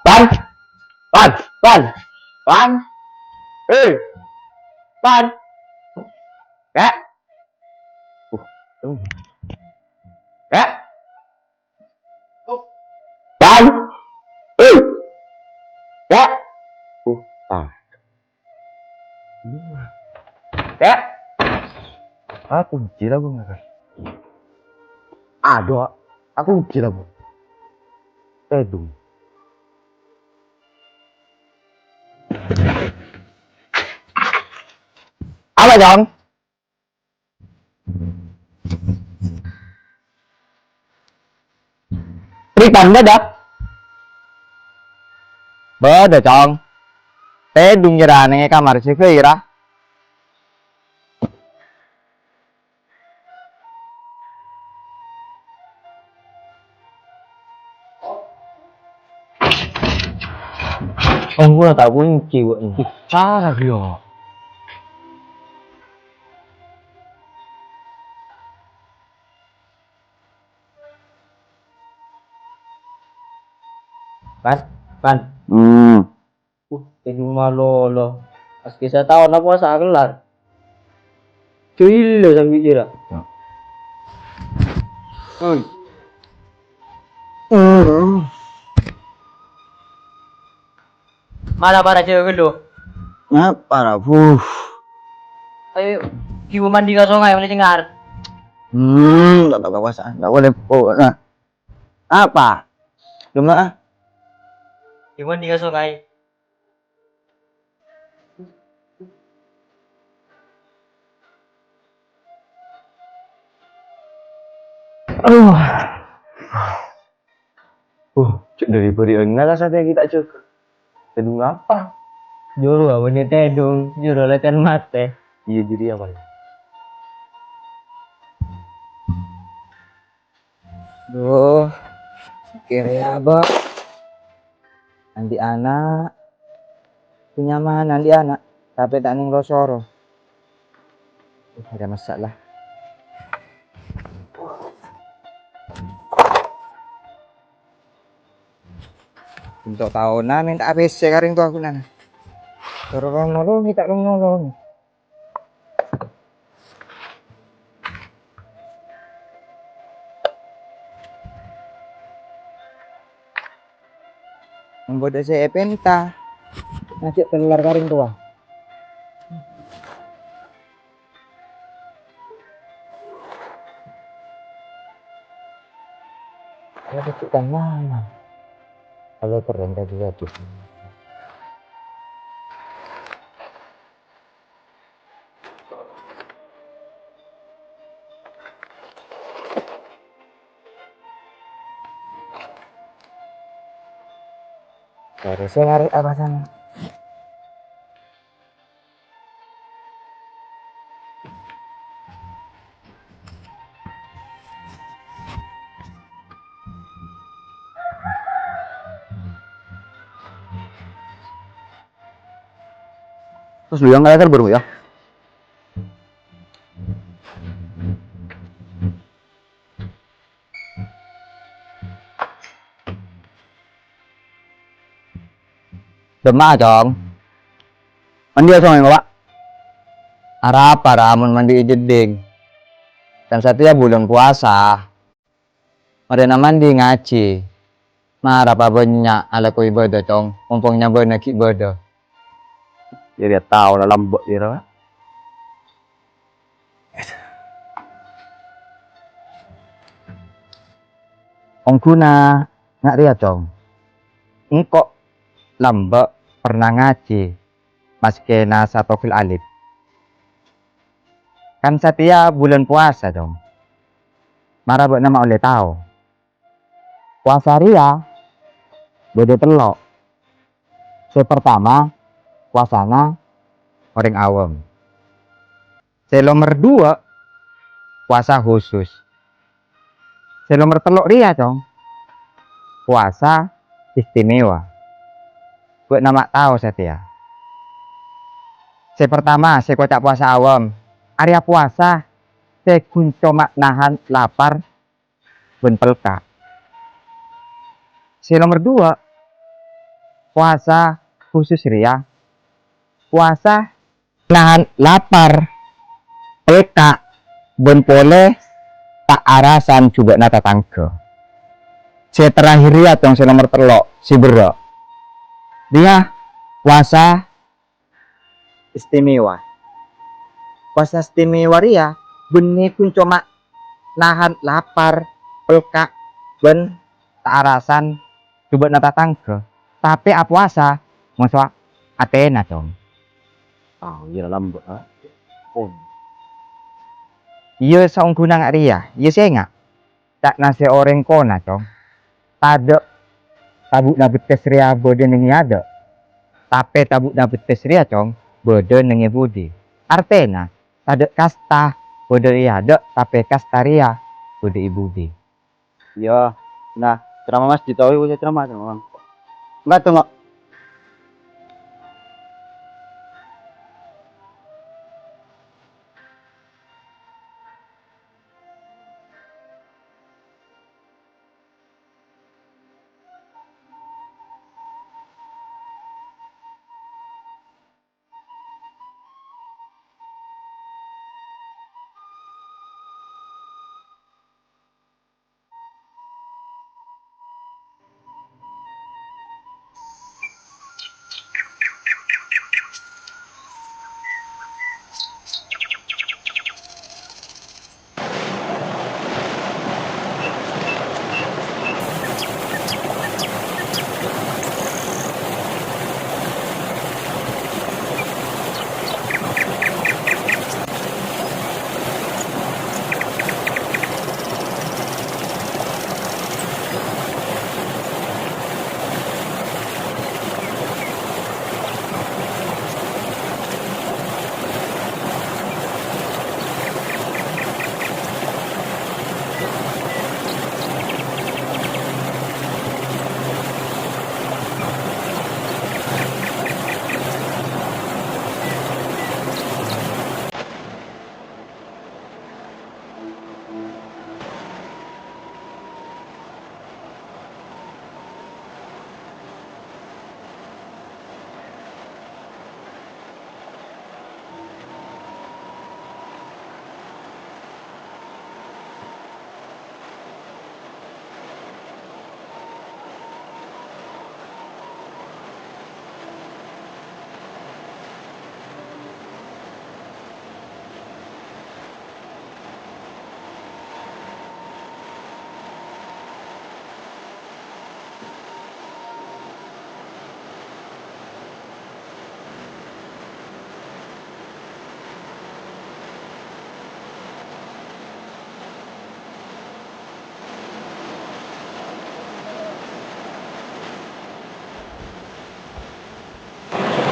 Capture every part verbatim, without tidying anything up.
Pan! Pan! Pan! Pan! Eh! Pan! Kak! Uh, uh. Kak! Pan! Eh! Kak! Uh, ah. Kak! Aku kunci lah, Bung. Aduh, aku kunci lah, Bung. Tèdung. Apa, Cong? Ripanda, Dak? Bâdâ, Cong. Tèdung jârèya neng è kamar sè bâi ra. Oh, gua tak kunci, gua ini. Cara dia. Pan, Pan. Hmm. Uh, tèdung malolo. Pas kèya sataon apa sè kellar. Gila sambi jârèya. Ya. Oi. Hmm. Mala para cewek lu. Ngapa, Rabu? Ayo, kibu mandi ka sungai, mandi cengar. Hmm, tak ada kekuasaan, tak boleh po. Nah. Apa? Cuma, ah. Kibu mandi ka sungai. Oh. Uh, cè' dâri bâri'ânna la satèya ghi' ta' jâgâ. Tèdung apa? Juru abâ' nè tèdung, juru lètèn matè. Iyâ, jârèya, Bang. Duh, kèrè abâ'. Andi' ana'. Kenyamanan andi' ana', tapè ta' neng lo-soro. Ada masalah. Untuk taona mènta pèssè ka rèng towa ghunana. Terus nolongi, ta' nolongi. Mon bâdâ sè èpènta, ngajhâk kellar ka rèng towa. Ada tukang mana? Kalau keren tadi, aduh. Harusnya narik apa sana? Terus lu yang ngeliatin baru ya? Dâmma'a, Cong? Mandi ka songay, Pak? Arapa ra mon mandi è jeddhing? Kan satèya bulân powasa. Marèna mandi ngajhi. Mara pabânnya' alako ibâdâ, Cong, mompong nyabâna ghi' bâdâ. Jârèya taona lambâ' jârèya, Pak. Ongghuna nga' rèya, Cong. Engko' lambâ' pernah ngajhi, maskè nasatogil alif. Kan satèya bulân powasa, Cong. Mara bâ'na ma' ollè tao. Powasa rèya Bâdâ tello'. Sè partama, powasana orèng awam. Sè nomer duwâ', powasa khusus. Sè nomer tello' rèya, Cong, powasa istimewa. Bâ'na ma' tao satèya. Sè partama, sè èkoca' powasa awam, arèya powasa sè ghun coma nahan lapar bân pelka'. Sè nomer duwâ', powasa khusus rèya, powasa nahan lapar, pelka', bân polè ta' arasan jhubâ'na tatangghâ. Sè terakhir rèya, Cong, sè nomer tello', sè berrâ'. Rèya powasa istimewa. Powasa istimewa rèya bânnè ghun coma nahan lapar, pelka', bân ta' arasan jhubâ'na tatangghâ, tapè apowasa moso atèna, Cong. Oh, iyâ lambâ', ha? Oh. Iyâ, saongghuna nga' rèya, iyâ sènga'. Ca'na sè orèng kona, Cong. Tadâ' tabu'na bettès rèya bâdâ neng è adâ'. Tapè tabu'na bettès rèya, Cong, bâdâ neng è budi. Artèna, tadâ' kasta bâdâ è adâ', tapè kasta rèya bâdâ è budi. Iyâ, nah, ceramah masjid, tao, iyâ, ceramah, ceramah. Enggak tuh, enggak.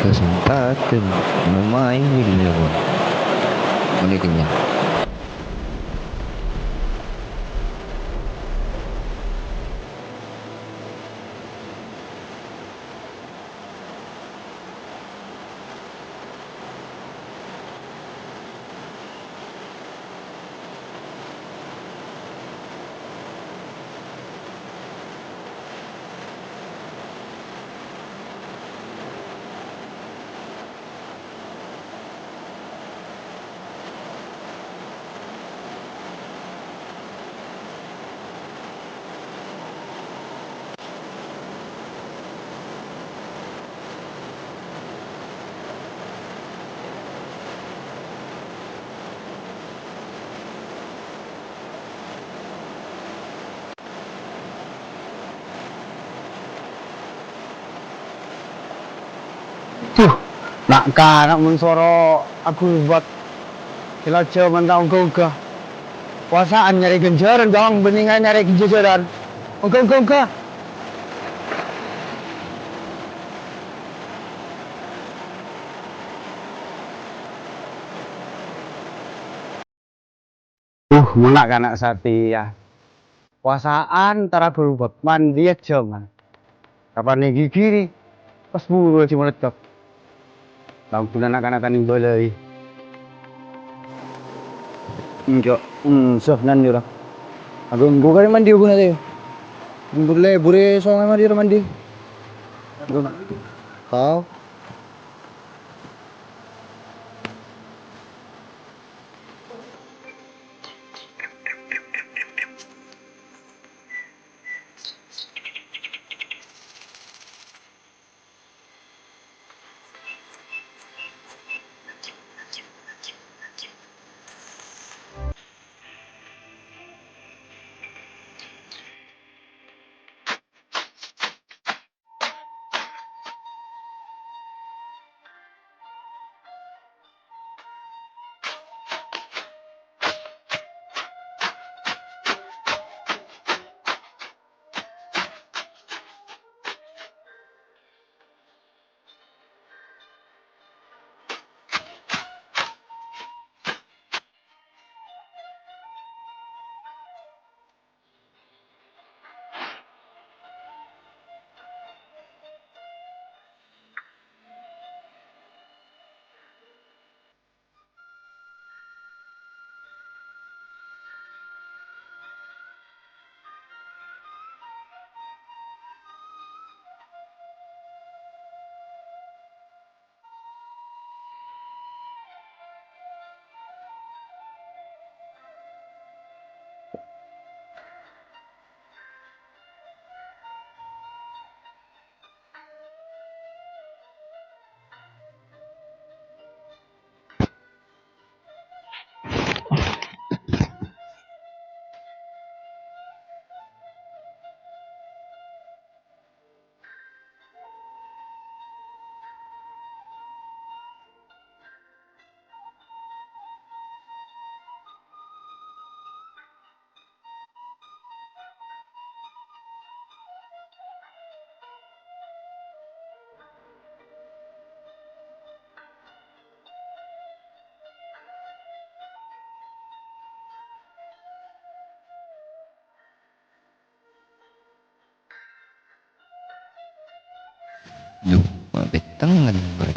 Kesempatan memainnya, Bang. Ini kenyang. Duh, na'-kana' mon soro agurbât, ghi' la jhâman ta' ongghâ-ongghâ. Powasaan nyarè ghânjhârân, Cong, bhândhingan nyarè ghânjhârân. Ongghâ, ongghâ, ongghâ. Uh, monna' kana' satèya. Kobâsa'an tara bhuru bâk mandiya jhâman. Kapan ègigiri, pas buru èjhâ maleddhâk. Lampu na'-kana' ta' nèng bâlâi. Enjâ', enjâ' nan yâ, ra. Aghânggu karè mandi ghuna tè. Buru lebur è songay mandi, ra mandi. Tao. Yu, ma' pettengan, Bro.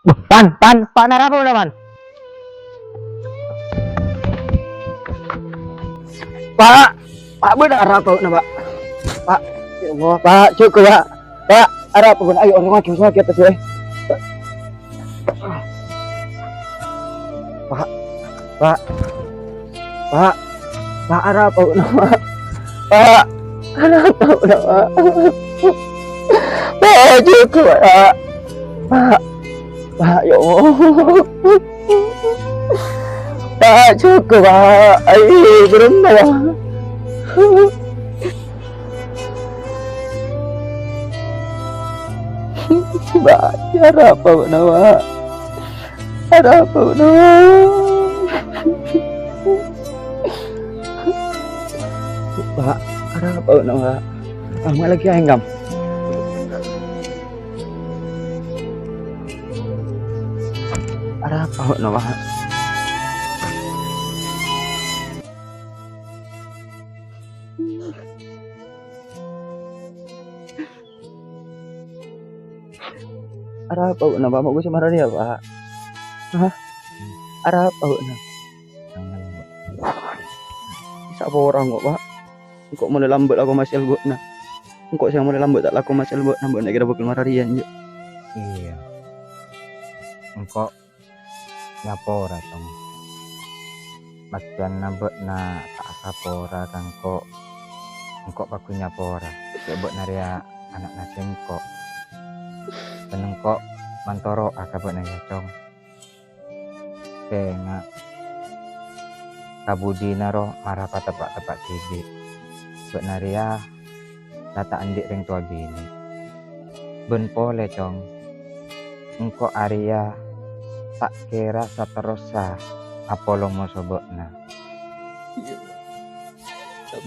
Wah, Pan, Pan, Pan, arapa, Pan? Pak, Pak, bâdâ arapa, Pak? Pak, ya Allah, Pak, jâgâ, Pak. Pak, arapa, Pak? Ayo, orèng lagi sakit, Pak. Pak, Pak, Pak, Pak, arapa, Pak? Pak, arapa, Pak? Pak, jâgâ, Pak. Pak, Pak, ya Allah. Pak, jâgâ, Pak. Ayo, bârâmma, Pak. Pak, arapa bâ'na, Pak? Arapa bâ'na, Pak? Pak, arapa bâ'na, Pak? Kamu lagi aeng, Kam? Arapa bâ'na, Pak? Arapa bâ'na, Pak? Ma' ghu' sè mararèya, Pak? Hah? Arapa bâ'na? Sapora engko', Pak. Engko' molaè lambâ' lako masèl bâ'na. Engko' sè molaè lambâ' ta' lako masèl bâ'na, bâ'na kèra bhâkal mararèya, enjâ'. Iyâ. Engko' Nyapora, Tong. Maskèna bâ'na ta' asapora ka engko', engko' pagghun nyapora. Cè' bâ'na rèya ana'na sèngko'. Bân engko' mantoro'a ka bâ'na, yâ, Cong. Sènga', ka budina rowa mara pateppa'-teppa' dhibi'. Bâ'na rèya la ta' andi' rèng towa binè. Bân polè, Cong, engko' arèya ta' kèra saterrossa apolong moso bâ'na.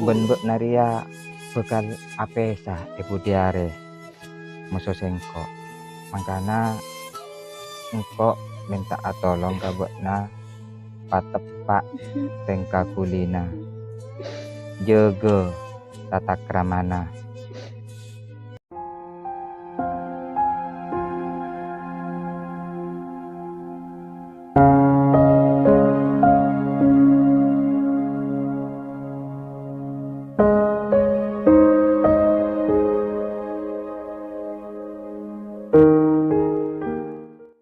Bân bâ'na rèya bhâkal apèsa è budi arè moso sèngko'. Mangkana engko' mènta'a tolong ka bâ'na pateppa' tèngka ghulina, jâgâ tatakramana.